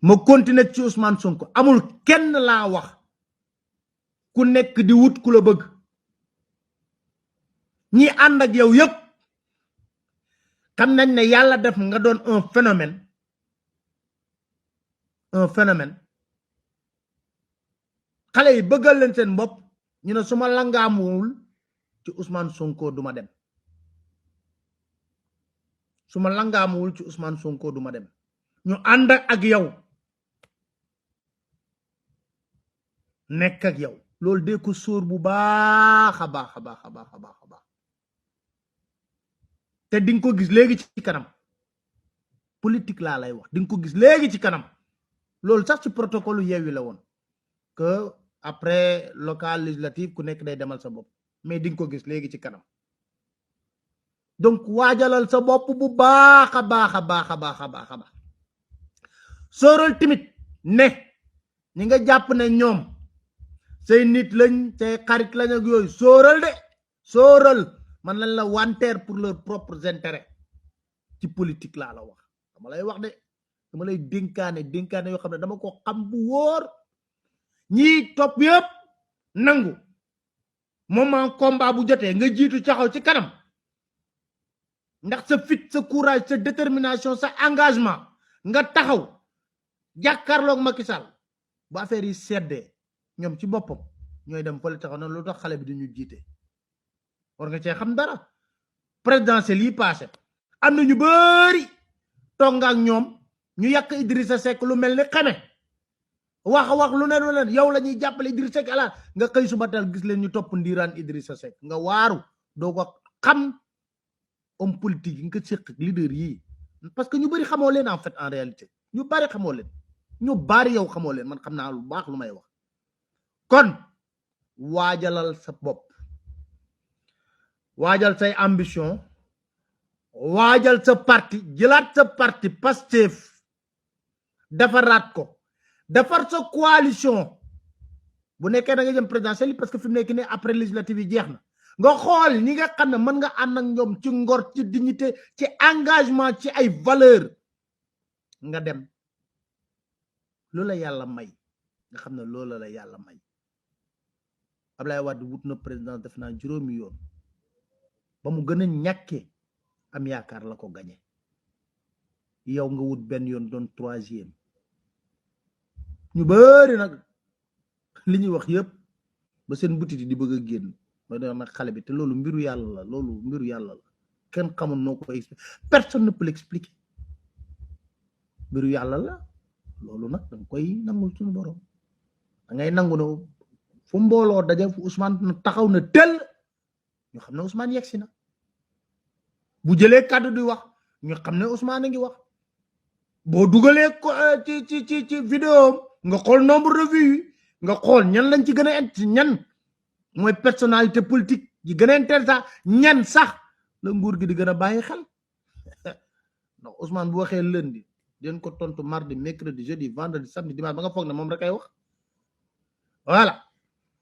ma continuer ci Ousmane Sonko amul kenn laa wax ku nekk di wut ku la bëgg ñi ànd ak yow yépp xam nañ ne yàlla def nga doon un phénomène xale yi bëggal leen seen bopp ñu ne suma langaamuwul ci Ousmane Sonko duma dem suma langaamuwul ci Ousmane Sonko duma dem ñu ànd ak yow nekk ak yow loolu de ko sóor bu baax a baax a baax a baax a baax a baax te di nga ko gis léegi ci kanam politique laa lay wax di nga ko gis léegi ci kanam loolu sax ci protocole Yewwi la woon que après local législatif ku nekk day demal sa bopp mais di nga ko gis léegi ci kanam donc waajalal sa bopp bu baax a baax a baax a baax a baax a baax sóoral timit ne ñi nga jàpp ne ñoom say nit lañ say xarit lañ ak yooyu sóoral de sóoral man lañ la wanteer pour leurs propres intérêts ci politique laa la wax dama lay wax de dama lay dénkaane yoo xam ne dama ko xam bu wóor ñii topp yëpp nangu moment combat bu jotee nga jiitu caxaw ci kanam ndax sa fit sa courage sa détermination sa engagement nga taxaw jàkkaarloog Macky Sall bu affaire yi seddee ñoom ci boppam ñooy dem fële taxaw na lu tax xale bi dañu jiite war nga cee xam dara présidentiel yi passé am na ñu bari toog nga ak ñoom ñu yàq Idrissa Seck lu mel ni xeme wax lu ne yow la ñuy jàppale Idrissa Seck ala nga xëy suba teel gis leen ñu topp ndiiraan Idrissa Seck nga waaru doo ko xam homme politique yi nga séq leader yii parce que ñu bari xamoo leen en fait en réalité ñu bari xamoo leen ñu bari yow xamoo leen man xam naa lu baax lu may wax kon waajalal sa bopp waajal say ambition waajal sa parti jëlaat sa parti Pastef defaraat ko defar sa coalition bu nekkee da nga jëm présidentielle parce que fi mu nekk nii après législative yi jeex na nga xool ñi nga xam ne mën nga ànd ak ñoom ci ngor ci dignité ci engagement ci ay valeur nga dem loolu la yàlla may nga xam ne loolu la yàlla may Ablaye Wade wut na président def naa juróomi yoon ba mu gën a ñàkkee am yaakaar la ko gañe yow nga wut benn yoon doon troisième ñu bari nag li ñuy wax yëpp ba seen butit di bëgg a génn mooy doon nag xale bi te loolu mbiru yàlla la loolu mbiru yàlla la kenn xamul noo ko expliquer personne ne peut l'expliquer mbiru yàlla la loolu nag danga koy nangul suñu borom da ngay nangu ne fu mbooloo daje fu Ousmane taxaw na tel ñu xam ne Ousmane yegsi na bu jëlee kàddu di wax ñu xam ne Ousmane a ngi wax boo dugalee ko ci vidéo nga xool nombre de vues nga xool ñan lañ ci gën a ñan mooy personnalité politique yi gën a intéressant ñan sax la nguur gi di gën a bàyyi xel ndax Ousmane bu waxee lundi den ko tontu mardi mercredi jeudi vendredi samedi dimanche ba nga foog ne moom rek ay wax voilà